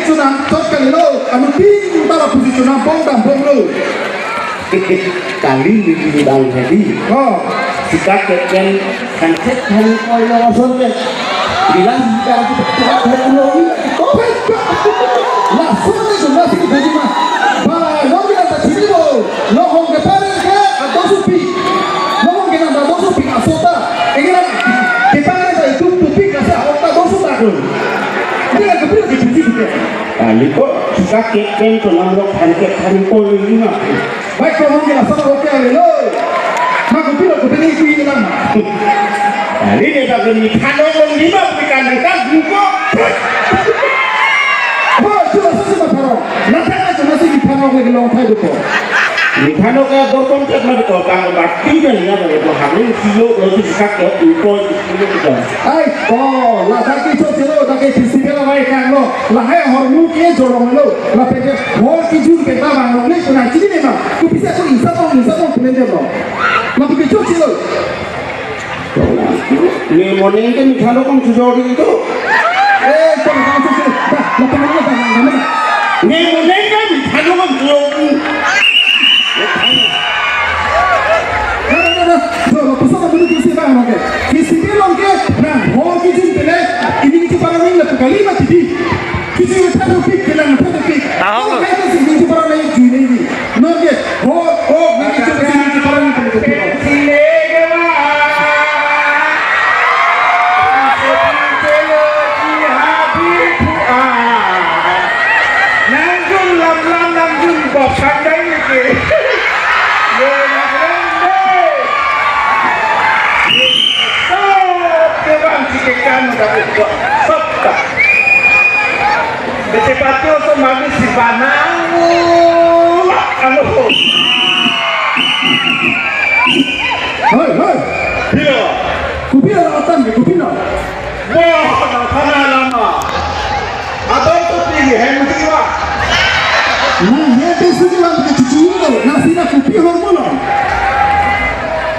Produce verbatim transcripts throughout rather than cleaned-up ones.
Chunam chot kalilo, anuttin ta lapusi chunam bong dam bong lo. Kali ni di bang tadi. Oh. Sika keken kanset han koi lo ason le. Bilang sika tu tu lo. Lason le tu masih di baju mah. Ba, lo kita tak sini lo. Lo hong ke pare ke atau supi. Lo hong ke nang atau supi asota. Ini kan kita ada itu tupi kasih atau suta tu. Ini kan kepil di sini. Kali ko sika keken tu namlo kanset han koi lo. Baik, kalau mungkin asal oke ale lo. Maka pilo ko bini kui lang. Kali ni tak bini kano kong lima berikan dekat buko. Oh, itu asal sih mataro. Nanti aja masih di kano lagi long time buko. Di kano ke berkontak mah di kota mati kan ya, kalau itu hamil silo, kalau itu sika ke itu itu kita. Ai, oh, la ta ke chok chelo, ta ke festival awai kanglo. Lahai ahormu ke jorong lo. Lapen ke hor kijun pen ta bang lo. Ni kuna chini ne ma. Kopisi ko insa tong, insa tong pulende lo. Lapen ke chok chelo. Ni moning ke mithalo kong chujor di itu. Eh, chok chelo, chok chelo. Dah, lapen ke dah, dah, dah, dah. Ni moning ke mithalo kong chujor di. Dah, dah, dah, dah. Tuh, lo pusat apa dulu sih, Bang, oke. Festival oke. Nah, hor kijun pen le, ini kichu parang ini lah kali mati di. Kichu tha topik, kelang tha topik. Tahu. Kalau kayak sih, ini kichu parang ini juni ini. Oke. Hor, oh, ini kichu parang ini, kichu parang ini. Nangjun lam lam nangjun bok kandai ke. Ye nangjun de. Stop ke bang si ke kan tapi kok stop ta. Bete patio so mami si banang. Anu. Hei, hei. Pilo. Kopi ada atan ke, kopi na. Wah, nang sana lama. Abang kopi ni hem sini wa. Nah, ya tu sini wa ke cuci lo. Nasi na kopi hormu lo.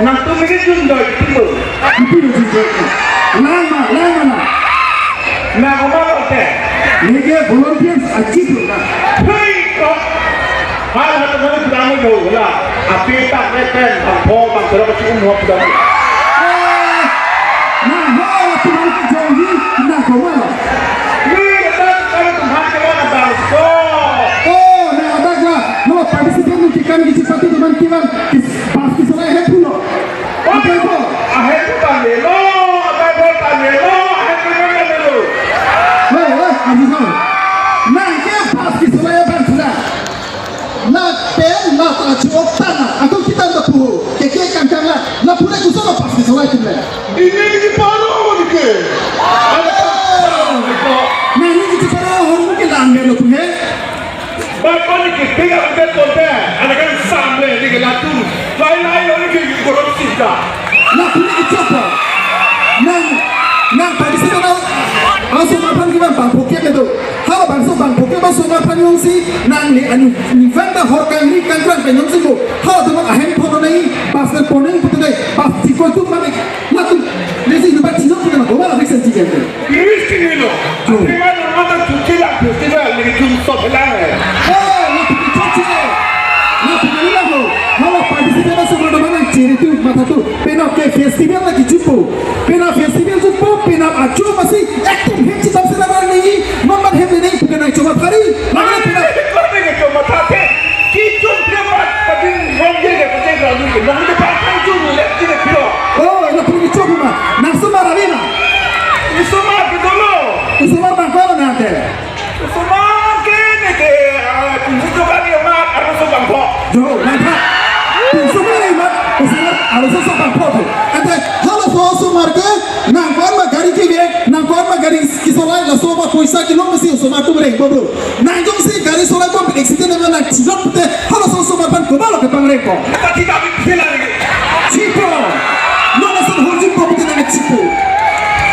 Nang tu mungkin jundoi timbul. Kopi lo jundoi. Lama, lama na. Nang oma lo te. Ni ke volunteers aji tu na. Hei, kok. Hal hal teman itu kamu jauh lah. Api tak reten, bang po, bang terus kecil umur sudah. Nah, ho, teman ke jauh ni, nah, koma. Ni, kan, kan, teman ke mana bang po? Oh, nah, ada gua. No, participant ni kan di satu teman kiwan, pas kisolai head pulo. Apa itu? Ahem tu tame lo, apa itu tame lo, ahem tu tame lo. Hei, hei, Haji Sir. Nang ke pas kisolai bang sudah. Lapen la ta chu-ok tana, atau kita tak pu, ke ke kang kang la, la pura kusa la pas kisolai tum le. Ini ni paro ni ke. Ada kan? Nah, ini kichu parang hormu ke langgar lo tum he. Bakon ni ke pega ke konte, ada kan samle ni ke latum. Lai lai lo ni ke korupsi ta. Lapu ni kichok pa. Nang, nang tadi sih kena. Asomar aphan kiman bang poke itu. Halo bangso bang poke ba asomar aphan jongsi nangli anu ni vang ta hor kangni kangkrang pen jongsi mo. Halo teman ahem phono nai, bas le poneng putih dai, bas chikoi tu mane. Latum, desi inu bat chijok putih na, bawa lagi sen chijok tu. Iris kini lo. Tuh. Terima kasih nonton Cuci Lang Festival ni jun so belang eh. Oh, lapu ni cuci. Lapu ni lang ho. Halo, participant semua teman yang ciri tu mata tu. Penap ke festival lagi jumpa. Penap festival jumpa, penap ajo masih ektum hem chitam sila ni. Nomor hem ni bukan naik cuma hari. Mana penap? Kau ni cuma tadi. Kijun dia mat, tapi rong dia ke, tapi rong dia ke. Nang dia patang jun, lek dia ke piro. Oh, lapu ni chok ma. Nang semar abi ma. Isomar ke dulu. Isomar bang ko na te. Isomar ke ni ke, ah, kunci tu kan dia mat, ada so bang ko. Jo, nang tha. Isomar ni mat, isomar, ada so so bang ko tu. Ante, halo so so mar ke, nang ko ma gari ke be, nang ko ma gari kisolai laso ba poisa kilo masi so ma tu breng bobro. Nang jongsi gari solai ko accident na nang chijok pute halo so so ma pan ko balo ke pang reng ko. Pati kami pila lagi. Chipo. No na san hol chipo pute nang chipo.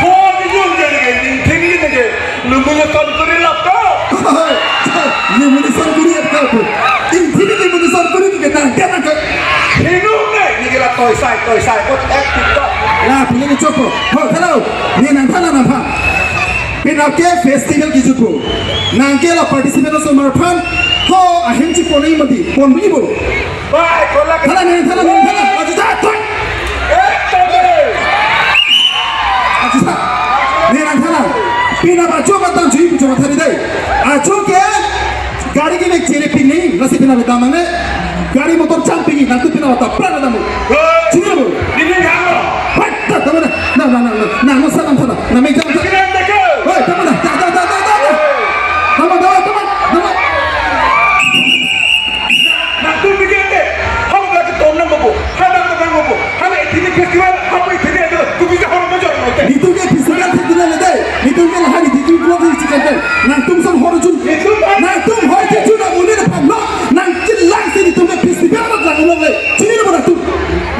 Hol ni jong je lagi, ni thini ni je. Lumung ton kuri lap ko. Lumung ton kuri lap ko. Ini thini lumung ton kuri ke nang ke nang ke. Hinung ni, ni kira toy sai, toy sai. Kot ek tik tok. Lapu ni chok ko. Ho, hello. Ni nang tha na nang tha. Penap ke festival kejutpo. Nang ke la participant osomar aphan ho ahem cheponji mati, ponji bo. Bai, kolak. Thala ning, thala ning, thala. Ajuta, thoi. Eh, thoi. Ajuta. Ning nang thala. Penap ajo matang jui pujo mathari dei. Ajo ke gari ke mek chere pik ning, lasi penap damnang ne. Gari motor jam pik, nangtum penap ta pran damnang. Hei. Chini bo. Ini halo. Hai, ta, tama na, na, na, na, na, na, no salam sana. Na mek jam sana. Kira ndeke. Hei, tama na, ta, ta, ta, ta, ta, ta. Tama, tama, tama, tama. Nangtum bikin deh. Hau lagi tonang bobo. Hadang tonang bobo. Hana ithini festival, hau ithini ado. Tu bisa hau major note. Nitum ke festival thek dun le dei. Nitum ke lahai nitum ke vlog ni chikan dei. Nangtum son hor jun. Nitum, nangtum hor ke jun amonit aphan lo. Nang chelang si nitum ke festival mat lang lo le. Chini lo nangtum.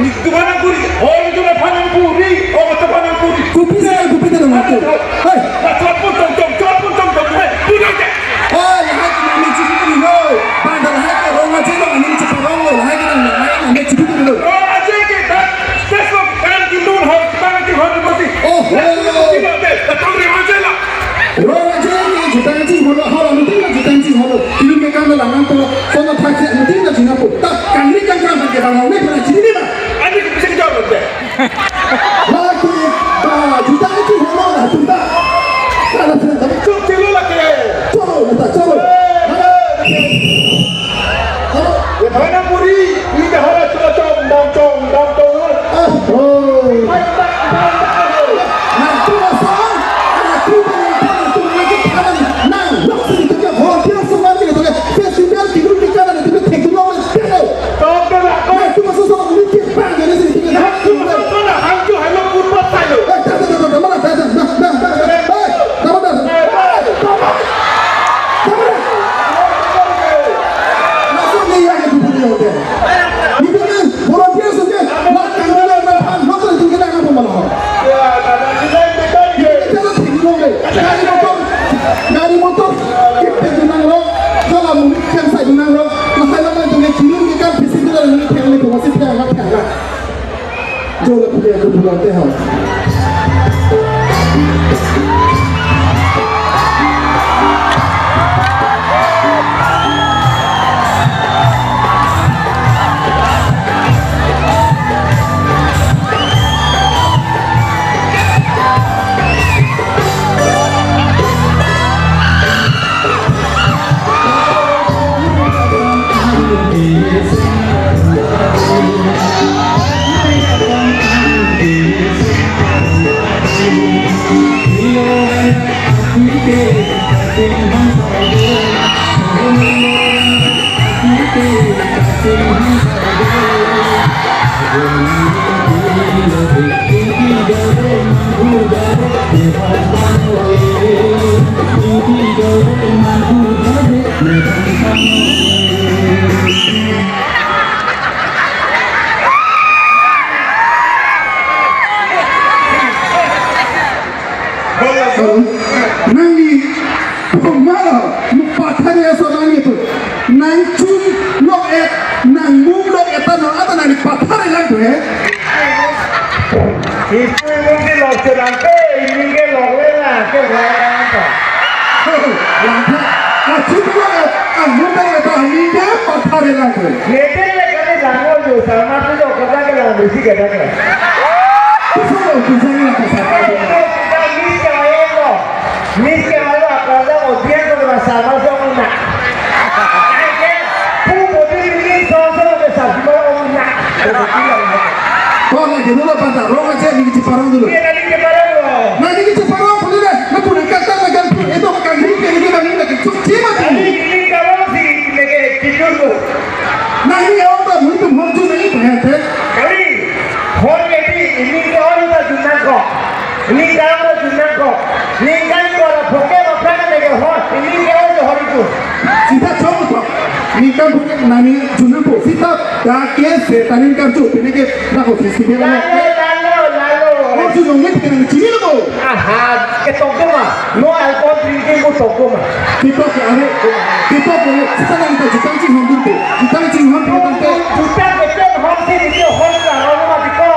Nitum aphan nangpuri. Hor jun aphan nangpuri. Oh, mata aphan nangpuri. Kopi sa, kopi sa nangtum. Hei. Chot pun tong tong, chot pun tong tong. Hei, puri ke. Oh, lahai ke nang mek chipi dun lo. Pada lahai ke Rong Aje lo, nang cheparong lo. Lahai ke nang, lahai nang mek chipi dun lo. Rong Aje ke dak Facebook kan kinun hau tang ki hau mati. Oh, oh. Mati mati. Datang Rong Aje la. Rong Aje ke jutang ching holo, hau nang ting jutang ching holo. Kini ke kam la nang to, sono thak se nang ting na ching apo. Ta kangri kangkang ke hau ne pernah chini ni ba. Ani ke bisa jawab deh. Lagi, ah, juta itu hono lah, juta. Kalau sudah dapat cuk, cilo lagi. Colo, minta colo. Mana? Mana? Ya, mana puri? Ini dah ada cuma com, dam com, dam com. Ah, oh. Nah, cuma soal, anak kita yang paling tua itu paling, nah, waktu itu dia volunteer semua itu dia. Festival di Gunung Tinggi ada di Gunung Tinggi. Tong ke la, tong. Nah, cuma sosok ini dia bang, jadi sini dia. Nah, cuma sosok la, hangju halo pun patah lo. Eh, dah, dah, dah, dah, mana, dah, dah, dah, dah, dah, dah. Eh, dah, dah, dah. Eh, dah, dah. Dah, dah. Masuk ni yang itu punya hotel. Itu kan volunteer saja. Lah, kan dia nak makan, hotel itu kita nak apa malah? Ya, dah, dah, kita yang betul. Ini kita nak tinggi dong deh. Gari motor, gari motor. Kita tu nang lo. Kalau mungkin saya tu nang lo. Masalah mana tu nak kirim ke kan, bisi tu dah nak kirim tu masih kirim, nak kirim. Jolo punya tu bulan teh, ha. Nangli, pumalo, mu pathare aso nangli tu. Nang chun lok et, nang mum lok et, ano ata nangli pathare lang tu, eh? Ipu mungkin lok sedang pe, ini ke lok lela, ke lok lela. Lang tu, ah, chun lok et, ah, mum lok et, ini ke pathare lang tu. Nete le kami lango jo, sama tu jo, kota ke lang besi kata ke. Bisa lo, bisa ni apa sapa? Miss ke ayo lo. Miss ke ayo, apa lo, audience lo, sama sama na. Pu bodi ini so so ke sama na. Kau lagi dulu, Pak, Rong Aje, ini cheparong dulu. Iya, ini cheparong lo. Nah, ini cheparong, boleh deh. Nah, boleh kata lagi, itu kan ini, ini kan ini lagi cuci mati. Ini, ini kalau si, ini ke, tidur lo. Nangli aorta muitum hor jun nangji pen te. Kali, hor ke di, ini ke hor ta jun nangkok. Ini ke hor jun nangkok. Ini kan ko la phoke ma pran ne ke hor, ini ke hor hor itu. Sita chong to. Ini kan phoke nangli jun nangkok. Sita dak ke setanin karju, ini ke nangkok sisi dia. Lalo, lalo, lalo. Hor jun nangji pen chini lo. Aha, ketokdun ma. No alcohol drinking ko tokdun ma. Ketok ke are, ketok ke are. Sita nang ta jutang chinghon dun te. Jutang chinghon dun te. Jutang ke pen hon si di ke hon la ro ma di ko.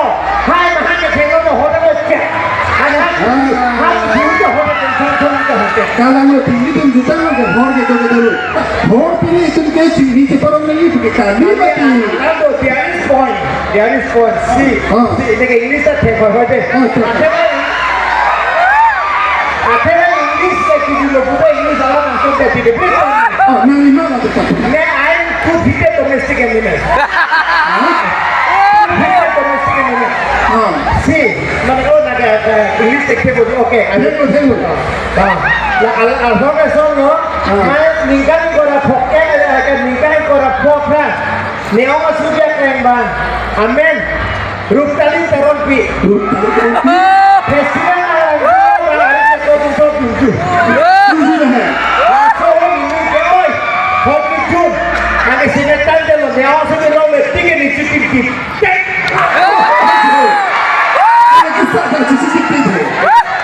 Hai ma han ke thengno no hon na ke. Han han. Han han ke hon na ke thengno. Kalang lo, tinggi tum jutang lo, ke hor ke dolo dolo. Hor pini itum ke chingri ke parong lagi, ke kami mati. Nando, there is point. There is point. See, Ah. see, ini ke English ta thek apa aja. Ah, thek. Akhirnya, akhirnya English ke tujuh lo, bukan English awak langsung ke tidak bisa. Ah, nang lima lah tetap. Ne, I am too heated domestic animal. Heated domestic animal. Ah. See, mana oh, naga, naga English thek thek, okay. Thek lo, thek lo. Ah. La al al hoga song no. Ah. Ningkan ingkoi ra phok ke, eh, ningkan ingkoi ra phok ra. Ne-ong asubi akleng abang. Amen. Ruptalin Teronpi. Ruptalin Teronpi. Festival alang alang alang alang alang alang. Tujuh dah. Laso hini ke oi. Hoki jun. Ane sinetan de lo. Ne-ong asubi lo, meeting ini cuti di.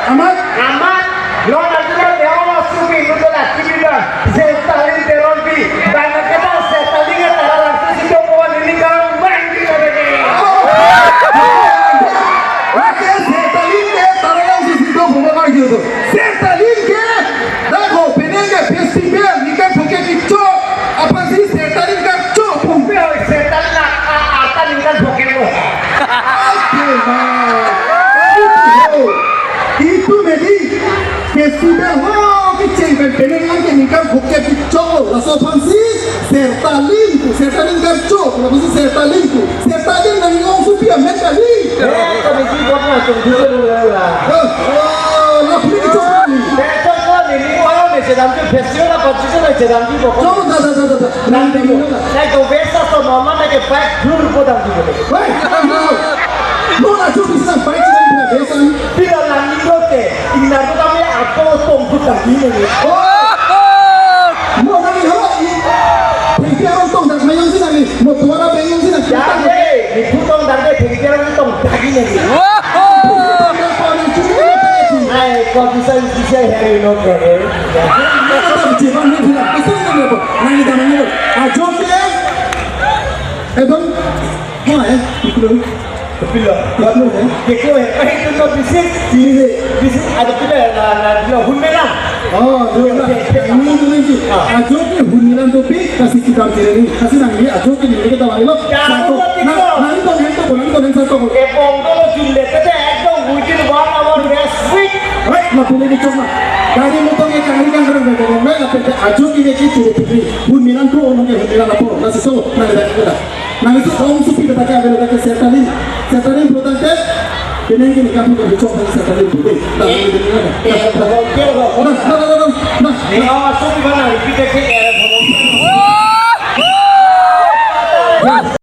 Amat. Amat. Lo nanti lo ne-ong asubi lo la T V ba. Sertalin Teronpi. Bang kita Sertalin ke tara langsung si dong wan ini kang bang di lagi. Oke, Sertalin ke tara langsung si dong wan lagi tu. Sertalin ke, dah ko penang ke festival, ningkan phok ke kechok. Apotsi Sertalin kachok pum. Sertalin a, a, atan ningkan phok ke lo. Oke, ma. Itu, itu medi. Festival ho kecheng pen penang an ke ningkan phok ke kechok lo. Laso aphansi Sertalin tu, Sertalin kachok, lapusi Sertalin tu. Sertalin nang ong supi amen kali. Eh, kami si buat na tung dulu dulu lah. Eh, oh, lapusi kechok kali. Betul kok, ini orang ni sedang tu festival apa sih, sedang tu pokok. Chok, dah, dah, dah, dah, dah. Nang dulu. Nang tu biasa tu mama nak ke baik dulu potang dulu. Weh, nang dulu. Mo na chu bisa baik dulu biasa. Bila nang dulu te, ina tu kami apa tong potang dulu. Oh. Mo nang ni ho. Thengpi arong tong dak mayong si nang ni. Mo tuara bengong si nang. Dak de, ni putong dak de, thengpi arong tong dak ini. Ai, kok bisa bisa hari no brother. Nang ni damang ni. Ajo ke. Ekdom. Mo eh, iklo. Pilo. Iklo eh. Iklo eh. Ai, tu no bisis. Ini deh. Bisis ada pilo na na pilo hunmela. Oh, dua lah. Ini itu nanti. Ah. Ajo ke hunmela tu pi kasih kita ciri. Kasih nang ni ajo ke ni kita balik lo. Satu. Nah, nah, itu yang tu, nah, itu yang satu. Epong dolo junde kete ekdom within one hour next week. Right, lapu ini cuma. Dari mutong ke kangri kangri kangri kangri, lapu ke ajo ke ni ciri putri. Hunmela tu orang ke hunmela lapu. Kasih so, nah, dah kita. Nang itu ong supi kata ke ada kata Sertalin. Sertalin putang ke. Penang ke ningkan phok ke kechok Sertalin tu. Nah, ini dia. Nah, nah, nah, nah, nah.